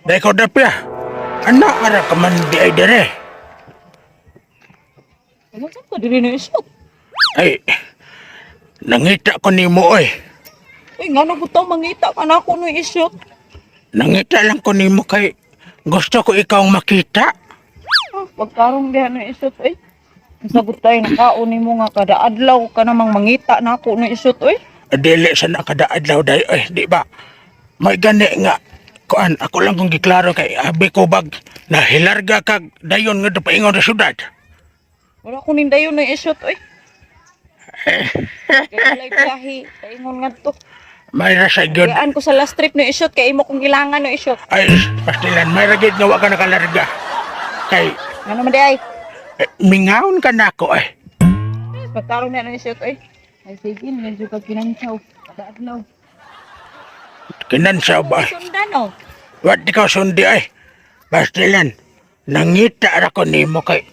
Day ko dapya. Anak ara ka man di ay dire. Ano sa ka diri na isot? Ay, nangita ko nimo oy. Uy, ngano butaw mangita ka na ako no isot? Nangita lang ko nimo kay gusto ko ikaw ang makita. Ah, pagkarong diha no isot oy. Ang sagot tayo nakaon nimo nga kada adlaw ka namang mangita na ako no isot oy. Dili sa nakadaadlaw day oy, di ba? May gani nga kuan ako lang kung giklaro kay abi ko bag nahilarga kag dayon nga paingon sa syudad. Wala ko nindayon no isot oy. Kay walay biyahe, paingon ngadto. May ra sa gyud. Kayaan ko sa last trip no isot kay imo kong gilangan no isot. Ay, pastilan may ra gyud nga wa ka nakalarga. Kay Ngano man di ay? eh, mingawon ka nako eh. Pagkarong diha no isot oy. Ay sige, medyo kag kinansaw. Kada adlaw. Kinansaw ba? Sundan oh. Wat di ka sundi ay. Pastilan, nangita ra ko nimo kay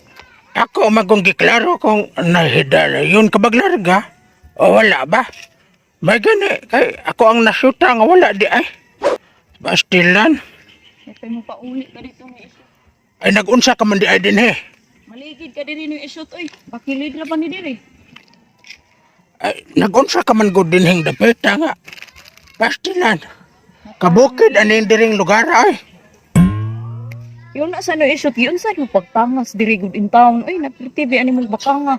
ako magong giklaro kung nahidala yun ka baglarga o wala ba? May gani kay ako ang nasuta nga wala di ay. Pastilan, Kay mo pauli ka dito no isot. ay nagunsa ka man di ay dinhi. Maligid ka diri no isot oy. Bakilid ra pa ni diri. Ay nagunsa ka man gud dinhing dapita nga. Pastilan, kabukid aning diring lugar ay. Yun na sa no isot, yun sa no pagtangas diri good in town. Oy, nagpirti ani mong bakanga.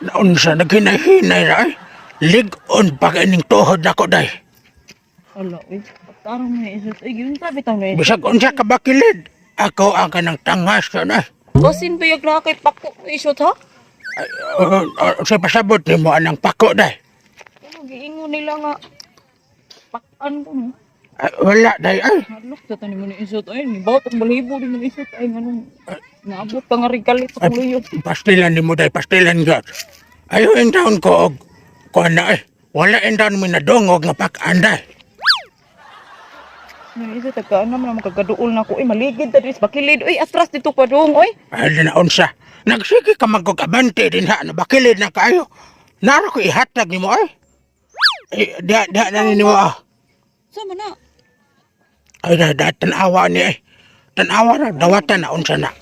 Naunsa naghinay-hinay ra ay. Lig-on pa kay ning tuhod nako day. Ala, oy, pagtarong no isot. Oy, yun sa bitaw no isot. Bisag unsa ka bakilid. Ako ang kanang tangas na. Basin bayag na kay pako no isot ha? Ay, sa pasabot nimo anang pako day. Ano giingon nila nga pakan ko no. Ay, wala day ay. Hadlok sa tanim mo no isot oy, ni bawat ang balahibo din no isot ay nganong naabot pa nga regalit sa Ay, kuliyo. pastilan nimo day, pastilan god. Ayo in town ko og kuan na ay. Wala in town mi nadungog nga pakan day. No isot tagaan naman ang magkagaduol na ko. Oy, maligid ta diri sa bakilid. Oy, atras dito pa dong oy. Ay na unsa. Nagsige ka magog abante din ha, nabakilid na kaayo. Naro ko ihatag nimo ay. Ay, diha diha na nimo ah. Sa man na? Ay, da, da, tanawa ni ay. Tanawa ra, dawatan na unsa na.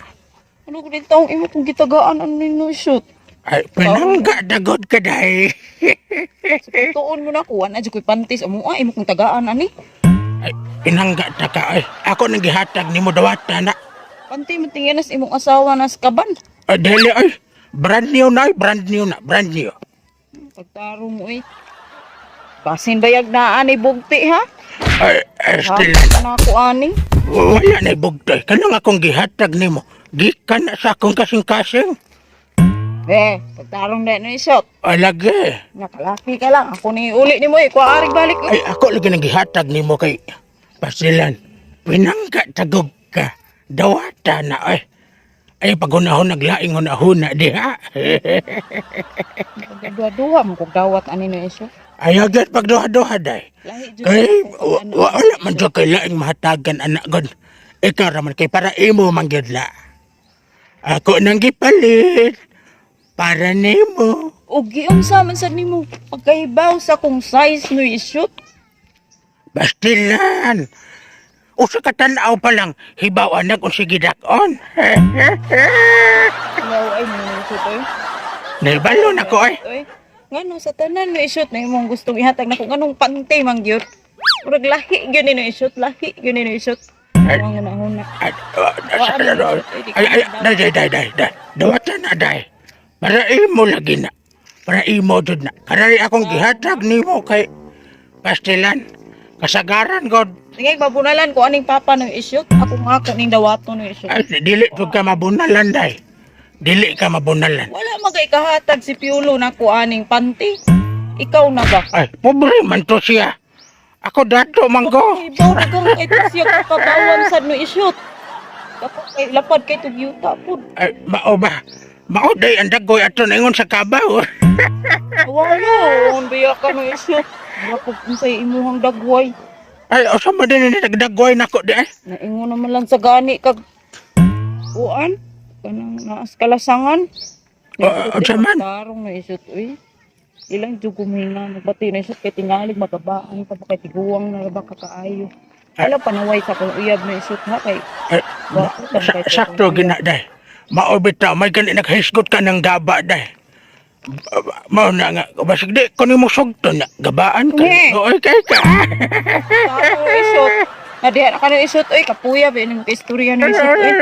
Ano ko din taong imo kung gitagaan ano ni no isot? Ay, pinangga dagod ka day. Tuon mo na kuha na ko'y panties amo ah imo kong tagaan ani. Ay, pinangga ta ka ay. Ako nang gihatag nimo dawata na. Panty mo tingin nas imong asawa nas kaban. Ay, dili ay. Brand new na ay, brand new na, brand new. Pagtarong mo eh. Basin bayag na ani bugti ha. Ay, ay, Ha? still Na ako ani. wala na bugtoy. Kanang akong gihatag nimo. Gikan na sa akong kasing-kasing. Eh, pagtarong na ni shot. Ay, lagi. Nakalaki ka lang. Ako ni uli nimo eh. Kuha arig balik. Ay, ako lagi nang gihatag nimo kay Pasilan. Pinangga tagog ka. Dawata na ay. Ay, pagunahon naglaing hunahuna diha. Duha-duha mo kog dawat ani ni shot. Ay, agad pagduha-duha day. Lahi jud. Kay, wala man jud kay laing mahatagan anak god. Ikaw raman kay para imo man gyud la. Ako nang gipalit para nimo. Og giunsa man sad nimo pagkahibaw sa kung size no shoot. Bastilan. Usa ka tan-aw pa lang hibaw anak unsa gidak-on. Ngaw ay mo ni shot oy. Nibalo na ko ay. Oy. Ngano sa tanan no isot na imong gustong ihatag nako nganong pante man gyud. Murag lahi gyud ni no isot, lahi gyud ni no isot. Ay. Ang una-una. Ay, ay, ay, day, day, day, day, day. Dawatan na, day. Para imo lagi na. Para imo jud na. Kanari akong gihatag nimo kay Pastilan. Kasagaran god. Sige, babunalan ko aning papa no isot. Ako nga ako ning dawato no isot. Ay, dili jud ka mabunalan day. Dili ka mabunalan. Wala magay kahatag si Piolo nako aning panty. Ikaw na ba? Ay, pobre man to siya. Ako dato man ko. Ibaw na kang ito siya kakabawan sa no isot. Dapat kay lapad kay tugyuta pud. Ay, mao ba? Mao day ang dagoy ato naingon sa kabaw. Wala, on biya ka no isot. Mura unsay imuhang dagway. Ay, usa man din ni nagdagoy nako di ay. Naingon naman lang sa gani kag uan kanang naas kalasangan. Oo, unsa man? Tarong na isot uy. Ilang jud guminga nagbati na isot kay tingalig magabaan pa ba kay tiguang na ba ka kaayo. Wala panaway sa akong uyab no isot ha kay Eh, sakto gina day. Mao bitaw may gani naghisgot ka ng gaba day. Mao na nga basig di ko nimo sugton na gabaan ka. Eh. Oy kay ka. Sa akong isot. Na diha na ka no isot oy, kapuya ba ning istorya no isot oy.